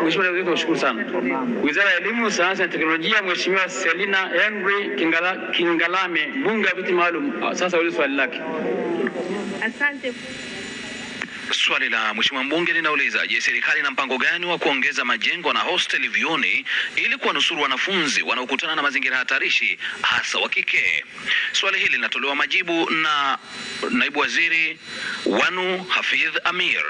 Mheshimiwa Naibu, tunashukuru sana. Wizara ya Elimu, Sayansi na Teknolojia, Mheshimiwa Selina Henry Kingalame, mbunge wa viti maalum, sasa ulize swali lake. Asante. Swali la mheshimiwa mbunge linauliza, je, serikali ina mpango gani wa kuongeza majengo na hosteli vyuoni ili kuwanusuru wanafunzi wanaokutana na mazingira hatarishi hasa wa kike? Swali hili linatolewa majibu na naibu waziri Wanu Hafidh Amir.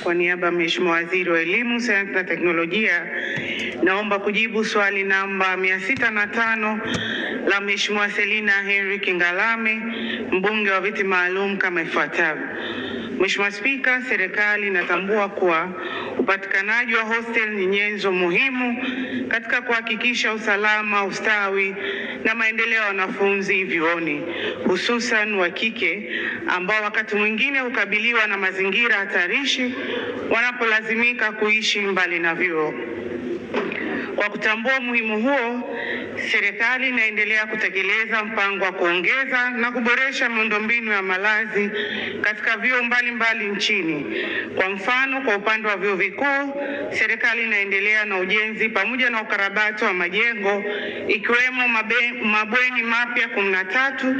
Kwa niaba ya Mheshimiwa Waziri wa Elimu, Sayansi na Teknolojia, naomba kujibu swali namba 605 la Mheshimiwa Selina Henry Kingalame, mbunge wa viti maalum kama ifuatavyo. Mheshimiwa Spika, serikali inatambua kuwa upatikanaji wa hostel ni nyenzo muhimu katika kuhakikisha usalama, ustawi na maendeleo ya wanafunzi vyuoni, hususan wa kike ambao wakati mwingine hukabiliwa na mazingira hatarishi wanapolazimika kuishi mbali na vyuo. Kwa kutambua umuhimu huo, serikali inaendelea kutekeleza mpango wa kuongeza na kuboresha miundombinu ya malazi katika vyuo mbalimbali nchini. Kwa mfano, kwa upande wa vyuo vikuu, serikali inaendelea na ujenzi pamoja na ukarabati wa majengo ikiwemo mabweni mapya 13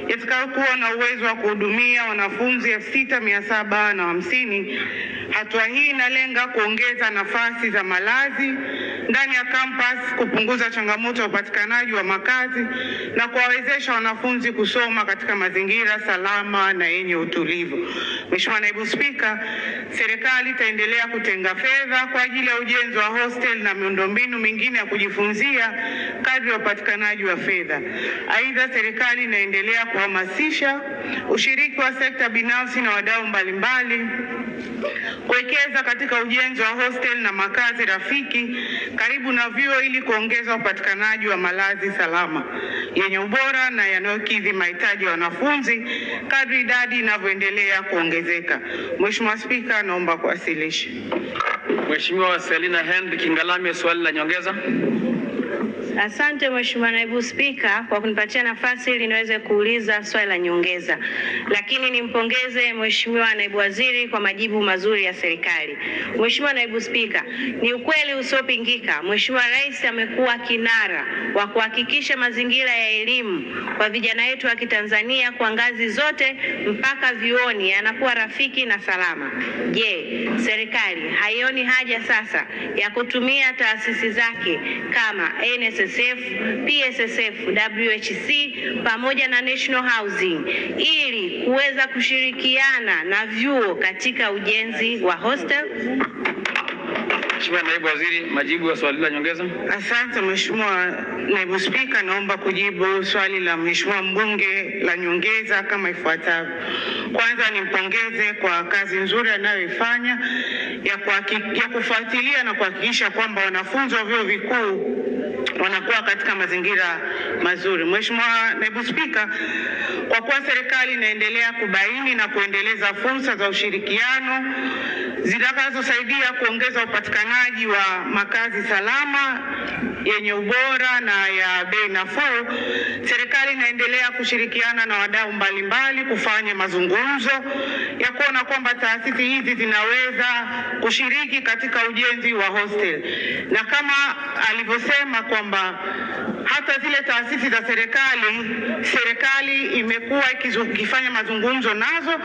yatakayokuwa na uwezo wa kuhudumia wanafunzi 6,750. Hatua hii inalenga kuongeza nafasi za malazi ndani ya campus, kupunguza changamoto ya upatikanaji wa makazi na kuwawezesha wanafunzi kusoma katika mazingira salama na yenye utulivu. Mheshimiwa Naibu Spika, serikali itaendelea kutenga fedha kwa ajili ya ujenzi wa hostel na miundombinu mingine ya kujifunzia kadri ya upatikanaji wa fedha. Aidha, serikali inaendelea kuhamasisha ushiriki wa sekta binafsi na wadau mbalimbali kuwekeza katika ujenzi wa hostel na makazi rafiki karibu na vyuo ili kuongeza upatikanaji wa malazi salama yenye ubora na yanayokidhi mahitaji ya wanafunzi kadri idadi inavyoendelea kuongezeka. Mheshimiwa Spika, naomba kuwasilisha. Mheshimiwa Selina Henry Kingalame, swali la nyongeza. Asante Mheshimiwa Naibu Spika kwa kunipatia nafasi ili niweze kuuliza swali la nyongeza. Lakini nimpongeze Mheshimiwa Naibu Waziri kwa majibu mazuri ya serikali. Mheshimiwa Naibu Spika, ni ukweli usiopingika, Mheshimiwa Rais amekuwa kinara wa kuhakikisha mazingira ya elimu kwa vijana wetu wa Kitanzania kwa ngazi zote mpaka vyuoni yanakuwa rafiki na salama. Je, serikali haioni haja sasa ya kutumia taasisi zake kama NSSF, PSSF, WHC pamoja na National Housing ili kuweza kushirikiana na vyuo katika ujenzi wa hostel? Mheshimiwa Naibu Waziri, majibu ya swali la nyongeza. Asante Mheshimiwa Naibu Spika, naomba kujibu swali la Mheshimiwa mbunge la nyongeza kama ifuatavyo. Kwanza nimpongeze kwa kazi nzuri anayoifanya ya kufuatilia na kuhakikisha kwamba wanafunzi wa vyuo vikuu wanakuwa katika mazingira mazuri. Mheshimiwa Naibu Spika, kwa kuwa serikali inaendelea kubaini na kuendeleza fursa za ushirikiano zitakazosaidia kuongeza upatikanaji wa makazi salama yenye ubora na ya bei nafuu, serikali inaendelea kushirikiana na wadau mbalimbali kufanya mazungumzo ya kuona kwamba taasisi hizi zinaweza kushiriki katika ujenzi wa hostel, na kama alivyosema kwamba hata zile taasisi za serikali, serikali imekuwa ikifanya mazungumzo nazo,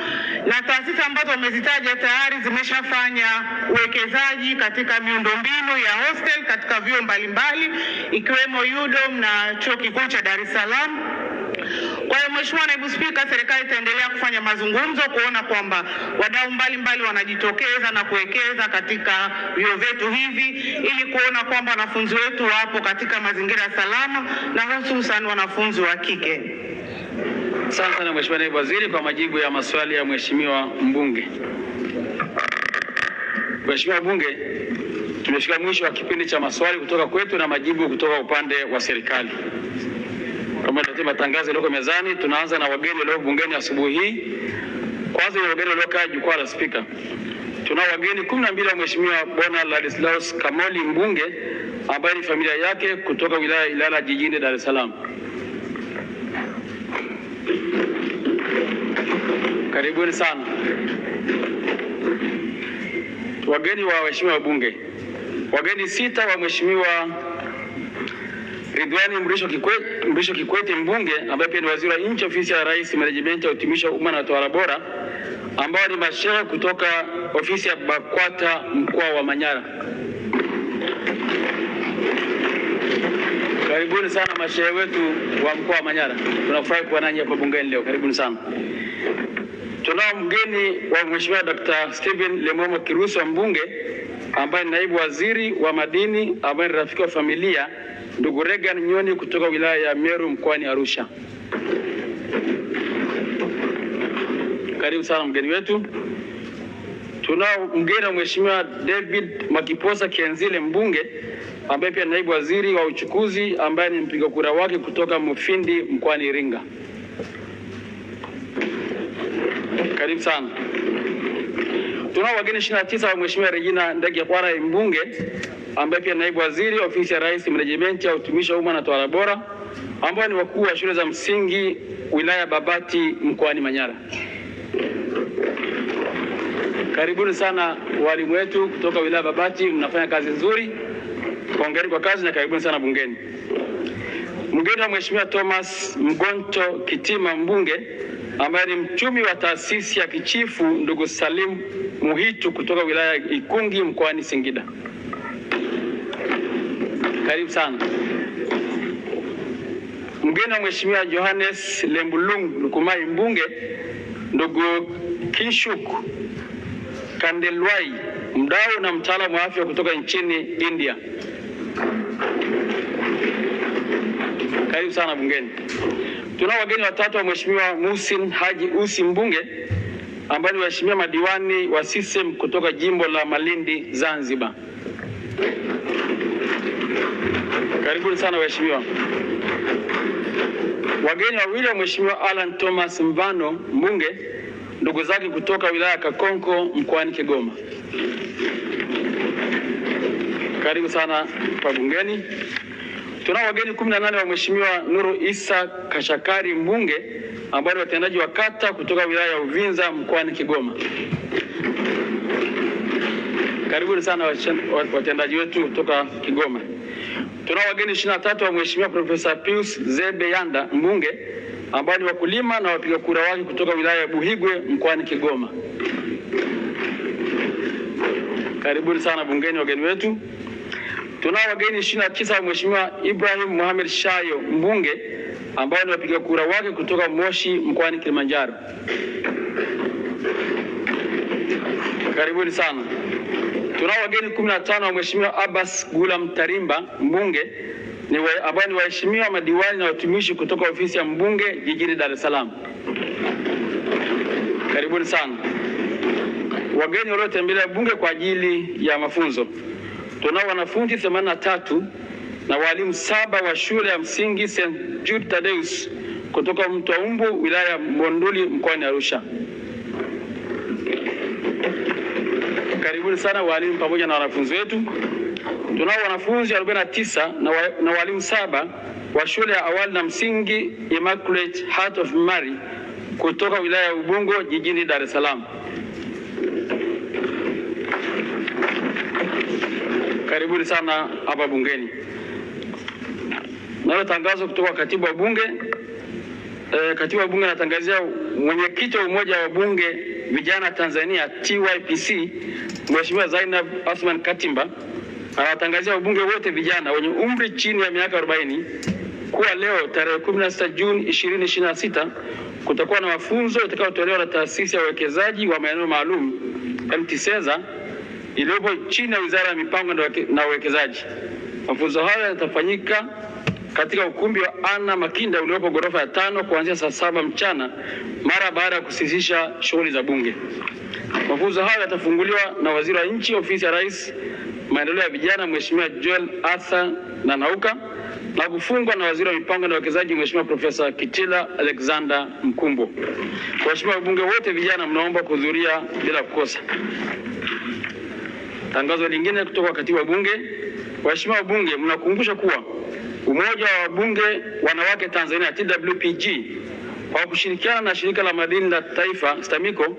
na taasisi ambazo wamezitaja tayari zimeshafanya uwekezaji katika miundombinu ya hostel katika vyuo mbalimbali ikiwemo UDOM na Chuo Kikuu cha Dar es Salaam. Kwa hiyo Mheshimiwa Naibu Spika, serikali itaendelea kufanya mazungumzo kuona kwamba wadau mbalimbali wanajitokeza na kuwekeza katika vyuo vyetu hivi ili kuona kwamba wanafunzi wetu wapo katika mazingira salama na hususan wanafunzi wa kike. Asante sana Mheshimiwa Naibu Waziri kwa majibu ya maswali ya Mheshimiwa mbunge. Mheshimiwa mbunge, tumefika mwisho wa kipindi cha maswali kutoka kwetu na majibu kutoka upande wa serikali. Kama ndio matangazo yaliyoko mezani, tunaanza na wageni walio bungeni asubuhi hii. Kwanza ni wageni waliokaa jukwaa la spika. Tunao wageni 12 wa Mheshimiwa Bwana Ladislaus Kamoli mbunge ambaye ni familia yake kutoka wilaya ya Ilala jijini Dar es Salaam. Karibuni sana. Wageni wa waheshimiwa wabunge. Wageni 6 wa Mheshimiwa Ridhiwani Mrisho Kikwete mbunge ambaye pia ni waziri wa nchi ofisi ya Rais, Menejimenti ya Utumishi wa Umma na Utawala Bora, ambao ni mashehe kutoka ofisi ya BAKWATA mkoa wa Manyara. Karibuni sana mashehe wetu wa mkoa wa Manyara, tunafurahi kuwa nanyi hapa bungeni leo. Karibuni sana. Tunao mgeni wa Mheshimiwa Dr. Stephen Lemomo Kirusa mbunge ambaye ni naibu waziri wa madini ambaye ni rafiki wa familia, ndugu Regan Nyoni kutoka wilaya ya Meru mkoani Arusha. Karibu sana mgeni wetu. Tunao mgeni wa Mheshimiwa David Mwakiposa Kienzile mbunge ambaye pia ni naibu waziri wa uchukuzi ambaye ni mpiga kura wake kutoka Mufindi mkoani Iringa. Karibu sana. Tunao wageni 29 wa Mheshimiwa Regina Ndege Kwara mbunge ambaye pia naibu waziri ofisi ya Rais, Menejimenti ya Utumishi wa Umma na Utawala Bora, ambao ni wakuu wa shule za msingi wilaya Babati mkoani Manyara. Karibuni sana walimu wetu kutoka wilaya Babati, mnafanya kazi nzuri. Hongereni kwa kazi na karibuni sana bungeni. Mgeni wa Mheshimiwa Thomas Mgonto Kitima mbunge ambaye ni mchumi wa taasisi ya kichifu ndugu Salim Muhitu kutoka wilaya Ikungi mkoani Singida. Karibu sana. Mgeni wa Mheshimiwa Johannes Lembulung Lukumai mbunge ndugu Kinshuk Kandelwai, mdau na mtaalamu wa afya kutoka nchini India. Karibu sana bungeni. Tunao wageni watatu wa Mheshimiwa Muhsin Haji Usi mbunge ambao ni waheshimiwa madiwani wa CCM kutoka jimbo la Malindi Zanzibar. Karibuni sana waheshimiwa. Wageni wawili wa Mheshimiwa Alan Thomas Mvano mbunge, ndugu zake kutoka wilaya ya Kakonko mkoani Kigoma. Karibu sana kwa bungeni. Tunao wageni 18 wa Mheshimiwa Nuru Isa Kashakari mbunge ambao ni watendaji wa kata kutoka wilaya ya Uvinza mkoani Kigoma. Karibuni sana watendaji wetu kutoka Kigoma. Tunao wageni 23 wa Mheshimiwa Profesa Pius Zebe Yanda mbunge ambao ni wakulima na wapiga kura wake kutoka wilaya ya Buhigwe mkoani Kigoma. Karibuni sana bungeni wageni wetu. Tunao wageni 29 wa Mheshimiwa Ibrahim Mohamed Shayo mbunge ambao ni wapiga kura wake kutoka Moshi mkoani Kilimanjaro. Karibuni sana. Tunao wageni 15 wa Mheshimiwa Abbas Gulam Tarimba mbunge ambao ni waheshimiwa madiwani na watumishi kutoka ofisi ya mbunge jijini Dar es Salaam. Karibuni sana. Wageni waliotembelea bunge kwa ajili ya mafunzo. Tunao wanafunzi 83 na walimu 7 wa shule ya msingi St. Jude Thaddeus kutoka Mtwaumbu wilaya ya Monduli mkoani Arusha. Karibuni sana walimu pamoja na wanafunzi wetu. Tunao wanafunzi 49 na walimu 7 wa shule ya awali na msingi Immaculate Heart of Mary kutoka wilaya ya Ubungo jijini Dar es Salaam. Karibuni sana hapa bungeni. Nalo tangazo kutoka katibu wa bunge. Katibu wa bunge anatangazia mwenyekiti wa umoja wa bunge vijana Tanzania TYPC Mheshimiwa Zainab Osman Katimba anatangazia wabunge wote vijana wenye umri chini ya miaka 40 kuwa leo tarehe 16 Juni 2026 kutakuwa na mafunzo yatakayotolewa na taasisi ya uwekezaji wa maeneo maalum MTSEZA iliyopo chini ya Wizara ya Mipango na Uwekezaji. Mafunzo hayo yatafanyika katika ukumbi wa Anna Makinda uliopo ghorofa ya 5 kuanzia saa 7 mchana mara baada ya kusitisha shughuli za bunge. Mafunzo hayo yatafunguliwa na Waziri wa Nchi Ofisi ya Rais Maendeleo ya Vijana Mheshimiwa Joel Arthur Nanauka na kufungwa na Waziri wa Mipango na Uwekezaji Mheshimiwa Profesa Kitila Alexander Mkumbo. Waheshimiwa wabunge wote vijana mnaomba kuhudhuria bila kukosa. Tangazo lingine kutoka katibu wa bunge. Waheshimiwa wabunge, mnakumbusha kuwa Umoja wa Wabunge Wanawake Tanzania TWPG kwa kushirikiana na Shirika la Madini la Taifa STAMICO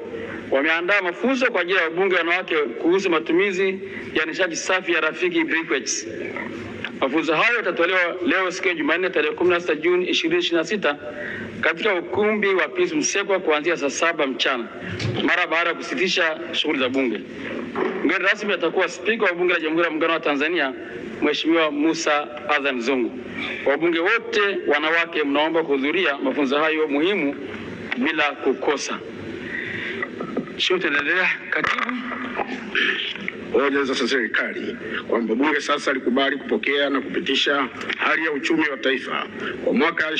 Wameandaa mafunzo kwa ajili ya wabunge wanawake kuhusu matumizi ya nishati safi ya Rafiki Briquettes. Mafunzo hayo yatatolewa leo siku ya Jumanne tarehe 16 Juni 2026 katika ukumbi wa Peace Msekwa kuanzia saa 7 mchana mara baada ya kusitisha shughuli za bunge. Mgeni rasmi atakuwa Spika wa Bunge la Jamhuri ya Muungano wa Tanzania, Mheshimiwa Musa Azan Zungu. Wabunge wote wanawake mnaomba kuhudhuria mafunzo hayo muhimu bila kukosa. Shughuli tunaendelea. Katibu. Hoja za serikali kwamba bunge sasa likubali kupokea na kupitisha hali ya uchumi wa taifa kwa mwaka